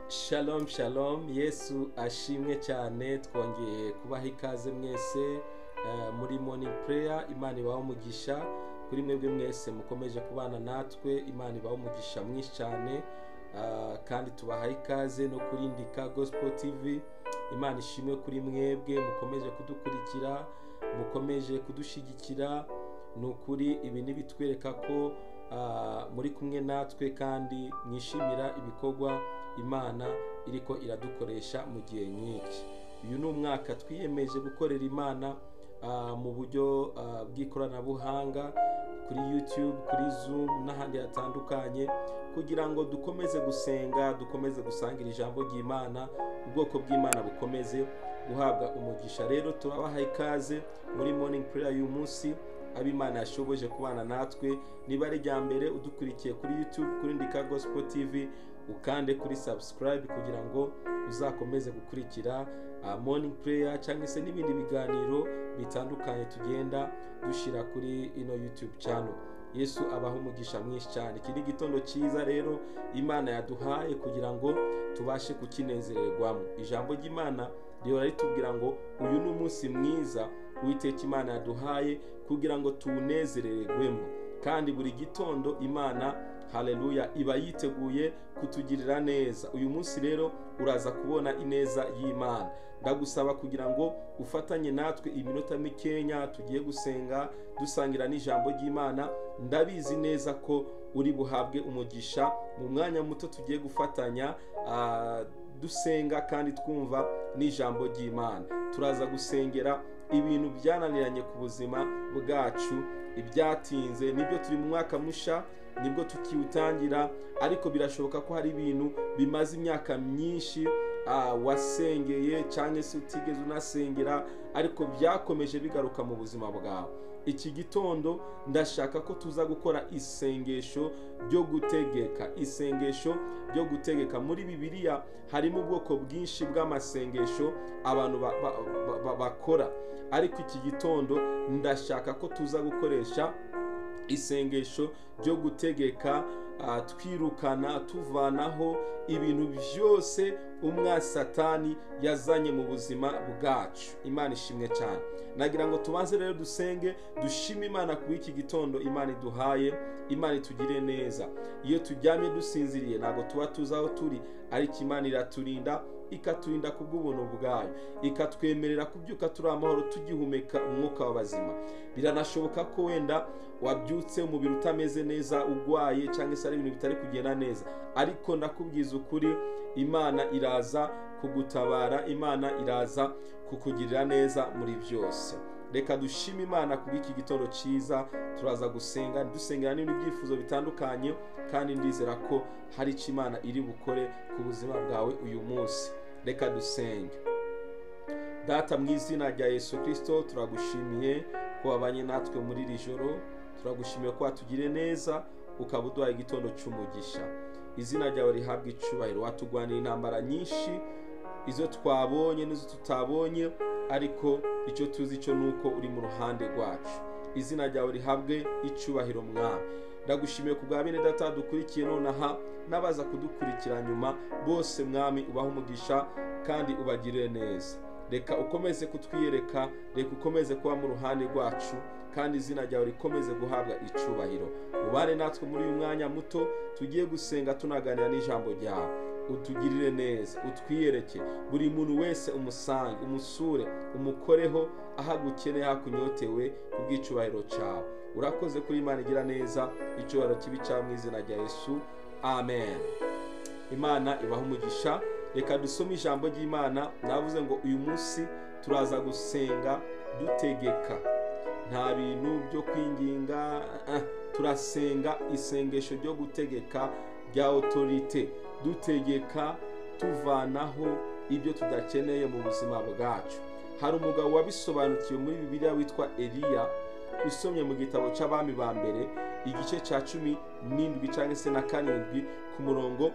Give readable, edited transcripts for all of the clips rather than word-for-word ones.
Shalom shalom, Yesu ashimwe cyane. Twongeye kubaha ikaze mwese muri morning prayer. Imana ibahe umugisha kuri mwebwe mwese mukomeje kubana natwe. Imana ibahe umugisha mwinshi cyane, kandi tubahaye ikaze no kuri Ndika Gospel TV. Imana ishimwe kuri mwebwe mukomeje kudukurikira, mukomeje kudushyigikira. Ni ukuri ibi ntibitwereka ko muri kumwe natwe kandi mwishimira ibikorwa Imana iriko iradukoresha mu gihe nk'iki. Uyu ni umwaka twiyemeje gukorera Imana mu buryo bw'ikoranabuhanga, kuri YouTube, kuri Zoom n'ahandi hatandukanye, kugira ngo dukomeze gusenga, dukomeze gusangira ijambo ry'Imana, ubwoko bw'Imana bukomeze guhabwa umugisha. Rero turabaha ikaze muri morning prayer y'uyu munsi. Ab'Imana yashoboje kubana natwe, niba ari irya mbere udukurikiye kuri YouTube, kuri Ndika Gospel TV, ukande kuri subscribe kugira ngo uzakomeze gukurikira morning prayer cyangwa se n'ibindi biganiro bitandukanye tugenda dushyira kuri ino YouTube channel. Yesu abaha umugisha mwinshi cyane. Iki ni igitondo cyiza rero Imana yaduhaye kugira ngo tubashe kukinezererwamo. Ijambo ry'Imana rihora ritubwira ngo uyu ni umunsi mwiza Uwiteka Imana yaduhaye kugira ngo tuwunezererwemo. Kandi buri gitondo Imana, haleluya, iba yiteguye kutugirira neza. Uyu munsi rero uraza kubona ineza y'Imana. Ndagusaba kugira ngo ufatanye natwe iminota mikenya tugiye gusenga dusangira n'ijambo ry'Imana. Ndabizi neza ko uri buhabwe umugisha mu mwanya muto tugiye gufatanya dusenga kandi twumva n'ijambo ry'Imana. Turaza gusengera ibintu byananiranye ku buzima bwacu, ibyatinze. Nibyo, turi mu mwaka musha, nibwo tukiwutangira, ariko birashoboka ko hari ibintu bimaze imyaka myinshi wasengeye cyangwa se utigeze unasengera, ariko byakomeje bigaruka mu buzima bwawe. Iki gitondo ndashaka ko tuza gukora isengesho ryo gutegeka, isengesho ryo gutegeka. Muri Bibiliya harimo ubwoko bwinshi bw'amasengesho abantu bakora, ariko iki gitondo ndashaka ko tuza gukoresha isengesho ryo gutegeka, twirukana, tuvanaho ibintu byose umwasatani yazanye mu buzima bwacu. Imana ishimwe cyane. Nagira ngo tubanze rero dusenge, dushime Imana ku iki gitondo Imana iduhaye. Imana itugire neza. Iyo turyamye dusinziriye ntabwo tuba tuzi aho turi, ariko Imana iraturinda, ikaturinda kubw'ubuntu bwayo, ikatwemerera kubyuka turi amahoro, tugihumeka umwuka w'abazima. Biranashoboka ko wenda wabyutse umubiri utameze neza, urwaye, cyangwa se ari ibintu bitari kugenda neza, ariko ndakubwiza ukuri, Imana iraza kugutabara, Imana iraza kukugirira neza muri byose. Reka dushime Imana kubw'iki gitondo cyiza. Turaza gusenga, dusengera n'ibindi byifuzo bitandukanye, kandi ndizera ko hari icyo Imana iri bukore ku buzima bwawe uyu munsi. Reka dusenge. Data, mu izina rya Yesu Kristo, turagushimiye ko wabanye natwe muri iri joro. Turagushimiye ko watugiriye neza, ukaba uduhaye igitondo cy'umugisha. Izina ryawe rihabwa icubahiro. Watugwanira intambara nyinshi, izo twabonye n'izo tutabonye, ariko icyo tuzi cyo nuko uri mu ruhande rwacu. Izina ryawe rihabwe icubahiro, Mwami. Ndagushimiye ku bwa bene data dukurikiye nonaha n'abaza kudukurikira nyuma bose. Mwami, ubahe umugisha kandi ubagirire neza. Reka ukomeze kutwiyereka, reka ukomeze kuba mu ruhande rwacu, kandi izina ryawe rikomeze guhabwa icubahiro. Ubane natwe muri uyu mwanya muto tugiye gusenga tunaganira n'ijambo ryawe. Utugirire neza, utwiyereke, buri muntu wese umusange, umusure, umukoreho aho agukeneye, aho akunyotewe, ku bw'icubahiro cyawe. Urakoze kuri Imana igira neza. Icyubahiro kibi cyawe mu izina rya Yesu, amen. Imana ibahe umugisha. Reka dusome ijambo ry'Imana. Navuze ngo uyu munsi turaza gusenga dutegeka, nta bintu byo kwinginga. Turasenga isengesho ryo gutegeka rya autorité, dutegeka tuvanaho ibyo tudakeneye mu buzima bwacu. Hari umugabo wabisobanukiwe muri Bibiliya witwa Eliya. Usomye mu gitabo cy'Abami ba Mbere, igice cya 17 cyangwa se na 7, ku murongo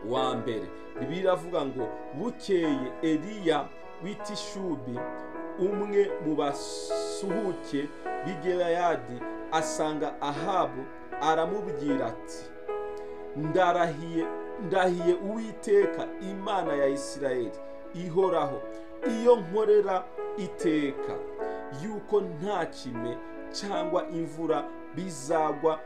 wa mbere, Bibiliya iravuga ngo: "Bukeye Eliya w'itishubi, umwe mu basuhuke b'i Gileyadi, asanga Ahabu, aramubwira ati: 'Ndarahiye Ndahiye Uwiteka Imana ya Isirayeli ihoraho, iyo nkorera iteka, yuko nta kime cyangwa imvura bizagwa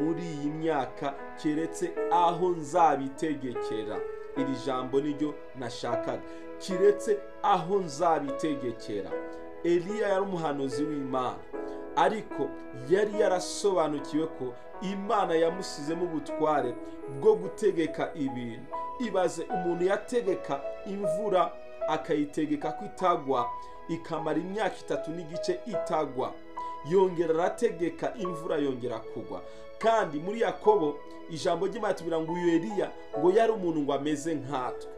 muri iyi myaka keretse aho nzabitegekera. Iri jambo niryo nashakaga, kiretse aho nzabitegekera. Eliya yari umuhanuzi w'Imana, ariko yari yarasobanukiwe ko Imana yamusizemo ubutware bwo gutegeka ibintu. Ibaze umuntu yategeka imvura akayitegeka ko itagwa, ikamara imyaka 3.5 itagwa, yongera arategeka imvura yongera kugwa. Kandi muri Yakobo ijambo ry'Imana tubwira ngo uyu Eliya ngo yari umuntu ngo ameze nkatwe.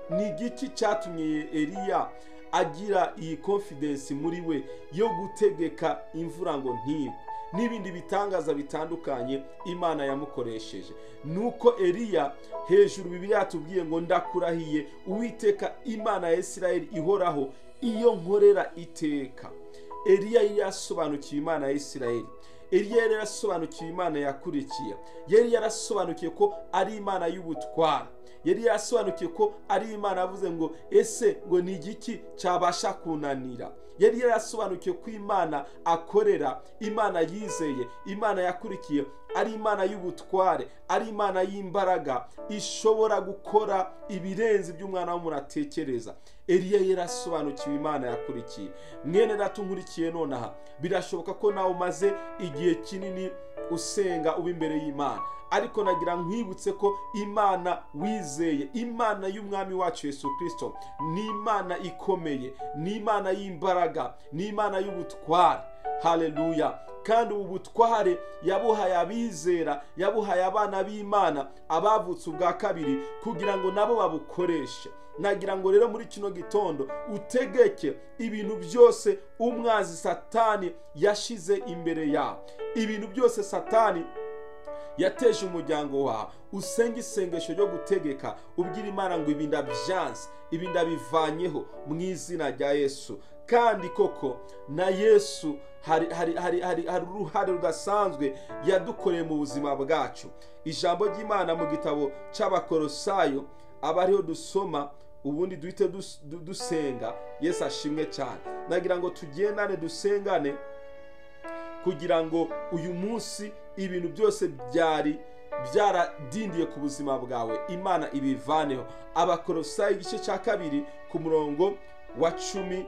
Ni igiki cyatumye Eliya agira iyi confidence muri we yo gutegeka imvura ngo ntigwe, n'ibindi bitangaza bitandukanye Imana yamukoresheje? Nuko Eliya hejuru Bibiliya yatubwiye ngo ndakurahiye Uwiteka Imana ya Isirayeli ihoraho, iyo nkorera iteka. Eliya yari yasobanukiwe Imana ya Isirayeli. Eliya yari yarasobanukiwe Imana yakurikiye. Yari yarasobanukiwe ko ari Imana y'ubutware. Yari yarasobanukiwe ko ari Imana yavuze ngo ese ngo ni igiki cyabasha kunanira. Yari yarasobanukiwe ko Imana akorera, Imana yizeye, Imana yakurikiye ari Imana y'ubutware, ari Imana y'imbaraga ishobora gukora ibirenze by'umwana w'umuntu atekereza. Eliya yarasobanukiwe Imana yakurikiye. Mwene data unkurikiye nonaha, birashoboka ko nawe umaze igihe kinini usenga uba imbere y'Imana, ariko nagira nkwibutse ko Imana wizeye, Imana y'Umwami wacu Yesu Kristo, ni Imana ikomeye, ni Imana y'imbaraga, ni Imana y'ubutware. Haleluya! Kandi ubu butware yabuhaye abizera, yabuhaye abana b'Imana abavutse ubwa kabiri, kugira ngo nabo babukoreshe. Nagira ngo rero muri kino gitondo utegeke ibintu byose umwanzi Satani yashize imbere yawe, ibintu byose Satani yateje umuryango wawe. Usenge isengesho ryo gutegeka, ubwira Imana ngo ibi ndabyanze, ibi ndabivanyeho mu izina rya Yesu. Kandi koko na Yesu hari uruhare rudasanzwe yadukoreye mu buzima bwacu. Ijambo ry'Imana mu gitabo cy'Abakolosayo aba ariho dusoma, ubundi duhite dusenga. Yesu ashimwe cyane. Nagira ngo tugendane dusengane kugira ngo uyu munsi ibintu byose byari byaradindiye ku buzima bwawe Imana ibivaneho. Abakolosayo igice cya 2 ku murongo wa 14,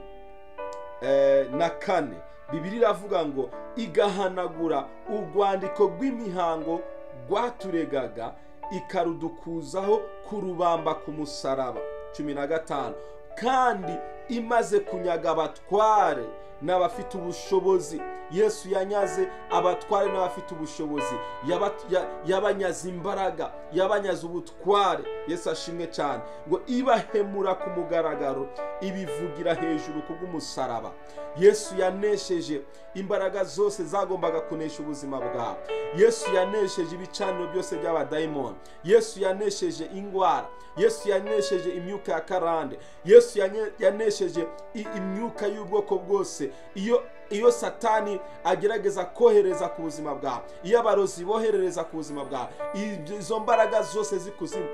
Bibiliya iravuga ngo igahanagura urwandiko rw'imihango rwaturegaga, ikarudukuzaho kurubamba ku musaraba. 15, kandi imaze kunyaga abatware n'abafite ubushobozi. Yesu yanyaze abatware n'abafite ubushobozi, yabanyaze imbaraga, yabanyaze ubutware. Yesu ashimwe cyane. Ngo ibahemura ku mugaragaro, ibivugira hejuru kubw'umusaraba. Yesu yanesheje imbaraga zose zagombaga kunesha ubuzima bwawe. Yesu yanesheje ibicaniro byose by'abadayimoni. Yesu yanesheje ingwara. Yesu yanesheje imyuka ya karande. Yesu yanesheje imyuka y'ubwoko bwose. Iyo Satani agerageza kohereza ku buzima bwawe, iyo abarozi boherereza ku buzima bwawe, izo mbaraga zose z'ikuzimu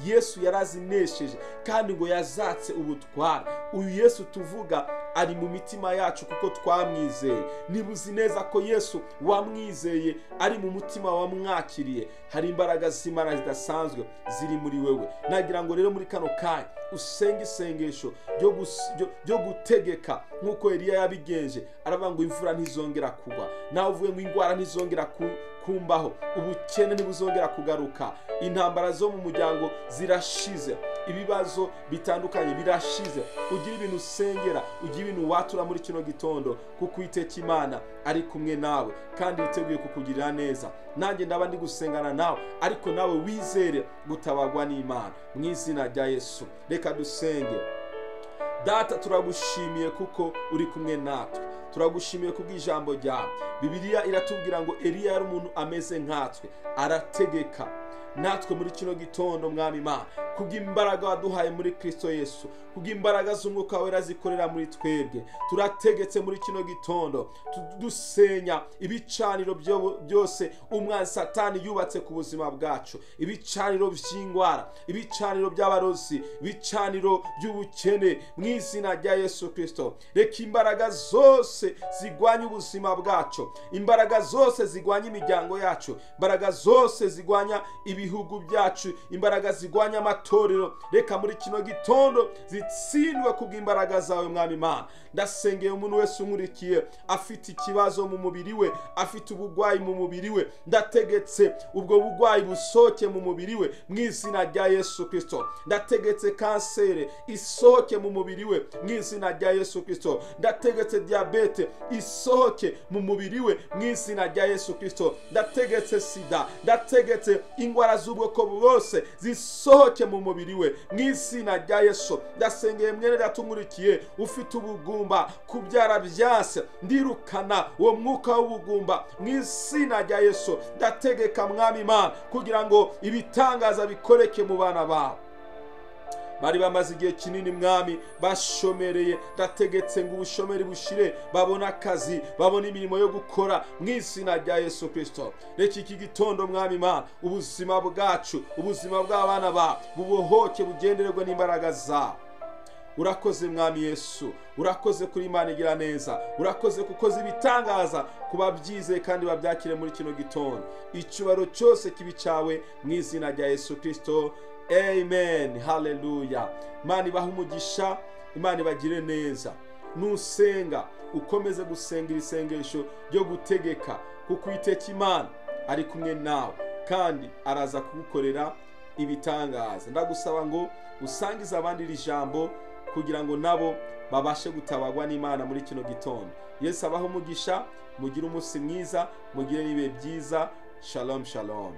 Yesu yarazinesheje, kandi ngo yazatse ubutware. Uyu Yesu tuvuga ari mu mitima yacu kuko twamwizeye. Niba uzi neza ko Yesu wamwizeye ari mu mutima wamwakiriye, hari imbaraga z'Imana zidasanzwe ziri muri wewe. Nagira ngo rero muri kano kanya usenge isengesho ryo gutegeka nk'uko Eliya yabigenje. Aravuga ngo imvura ntizongera kugwa, nawe uvuge ngo ingwara ntizongera kumbaho, ubukene ntibuzongera kugaruka, intambara zo mu muryango zirashize, ibibazo bitandukanye birashize. Ugira ibintu usengera, ugira ibintu watura muri kino gitondo, kuko Uwiteka Imana ari kumwe nawe kandi yiteguye kukugirira neza. Nanjye ndaba ndi gusengana nawe, ariko nawe wizere gutabagwa n'Imana mu izina rya Yesu. Reka dusenge. Data, turagushimiye kuko uri kumwe natwe, turagushimiye kubw'ijambo ryawe. Bibiliya iratubwira ngo Eliya yari umuntu ameze nkatwe, arategeka. Natwe muri kino gitondo, Mwami Imana, kubw'imbaraga waduhaye muri Kristo Yesu, kubw'imbaraga z'Umwuka Wera zikorera muri twebwe, turategetse muri kino gitondo, dusenya ibicaniro byose umwanzi Satani yubatse ku buzima bwacu, ibicaniro by'indwara, ibicaniro by'abarozi, ibicaniro by'ubukene, mu izina rya Yesu Kristo. Reka imbaraga zose zigwanya ubuzima bwacu, imbaraga zose zigwanya imiryango yacu, imbaraga zose zigwanya ibihugu byacu, imbaraga zigwanya amatorero, reka muri kino gitondo zitsindwe kubw'imbaraga zawe, Mwami Imana. Ndasengeye umuntu wese unkurikiye afite ikibazo mu mubiri we, afite ubugwayi mu mubiri we, ndategetse ubwo bugwayi busohoke mu mubiri we mu izina rya Yesu Kristo. Ndategetse kanseri isohoke mu mubiri we mu izina rya Yesu Kristo. Ndategetse diyabete isohoke mu mubiri we mu izina rya Yesu Kristo. Ndategetse sida, ndategetse indwara z'ubwoko bwose zisohoke mu mubiri we mu izina rya Yesu. Ndasengeye mwene data unkurikiye ufite ubugumba, kubyara byanse, ndirukana uwo mwuka w'ubugumba mu izina rya Yesu. Ndategeka, Mwami Imana, kugira ngo ibitangaza bikoreke mu bana bawe bari bamaze igihe kinini, Mwami, bashomereye. Ndategetse ngo ubushomeri bushire, babone akazi, babone imirimo yo gukora mu izina rya Yesu Kristo. Reka iki gitondo, Mwami Imana, ubuzima bwacu, ubuzima bw'abana bawe bubohoke, bugendererwe n'imbaraga zawe. Urakoze, Mwami Yesu, urakoze kuri Imana igira neza, urakoze kukoze ibitangaza ku babyizeye kandi babyakire muri kino gitondo. Icyubahiro cyose kibe icyawe mu izina rya Yesu Kristo, amen. Haleluya. Imana ibahe umugisha, Imana ibagire neza. Nusenga ukomeze gusenga iri sengesho ryo gutegeka, kuko Uwiteka Imana ari kumwe nawe kandi araza kugukorera ibitangaza. Ndagusaba ngo usangize abandi iri jambo kugira ngo nabo babashe gutabagwa n'Imana muri kino gitondo. Yesu abahe umugisha, mugire umunsi mwiza, mugire n'ibihe byiza. Shalom, shalom.